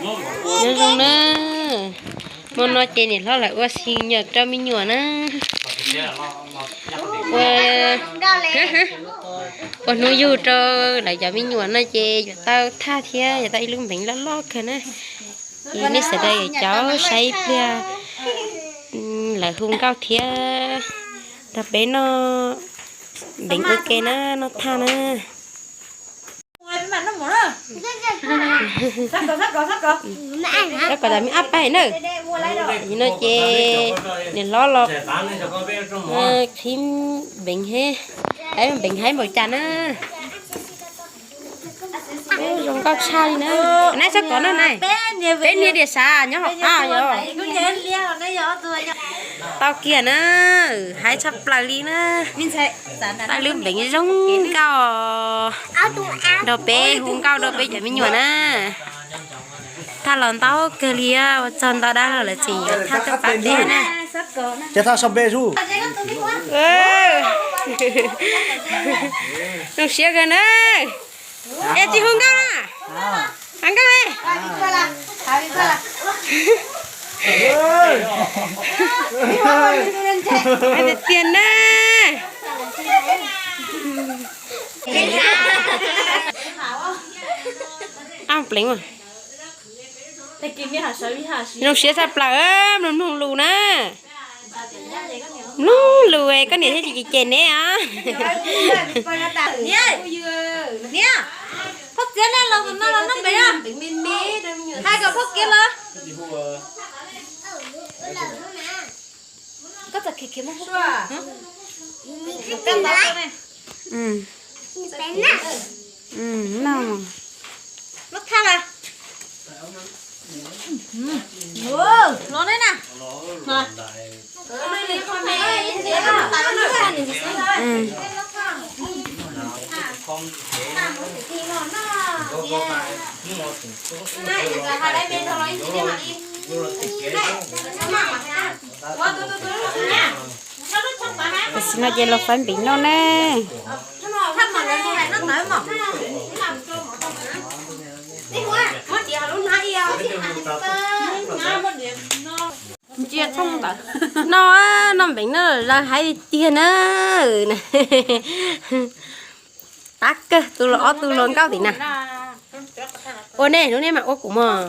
Nyob zoo na, hmo no ces niam hlob lawv ua xi nyas rau me nyuam na. Ua, ua hnub yug rau lawv cov me nyuam no ces yuav tau thaj thiab yuav tau ib lub npeev loj loj kawg na. Es nej sawv daws yuav caum saib ib pliag, lawv hu nkauj thiab nrog peb noj npeev ua ke na, noj thaj na. Rau kom tas me ab pais na. No ces niam hlob los qhib npeev he, npeev haib npaum cas na. Zoo nkauj tshaj li na. Nab txhob kov no na. Peb niag diam sav nyob hauv qab yog. Tau kiag na, haib tshaj plaws li na. Tau lub npeev zoo nkauj nrog peb hu nkauj rau peb cov me nyuam na. Thaj los ntau kawg li, ua txog ntau dab los lawv tseem yuav thaj tuaj pab peb na. Ces thaj sau npe zus. Zoo siab kawg na. Es tsis hu nkauj na. Hu nkauj e. Tiag tiag na. Ab pleev. Zoo siab tshaj plaws, mloog mloog lus na. Mloog lus koj niam thiaj tsis cem neb os. Niam, phauj txiav nej los no los noj npeev os. Hais kom phauj txiav los. Koj txawm khiav khiav mus. Lub thaj na. Los ne na. Tam sim no ces los faib npeev noj ne. Ntsia thooj ntawd. Noj, noj npeev noj lawv haib tiag na. Tab kawg tus los ob tug hluas nkauj tim na. Ua nej lub nej mam ua kuv mog.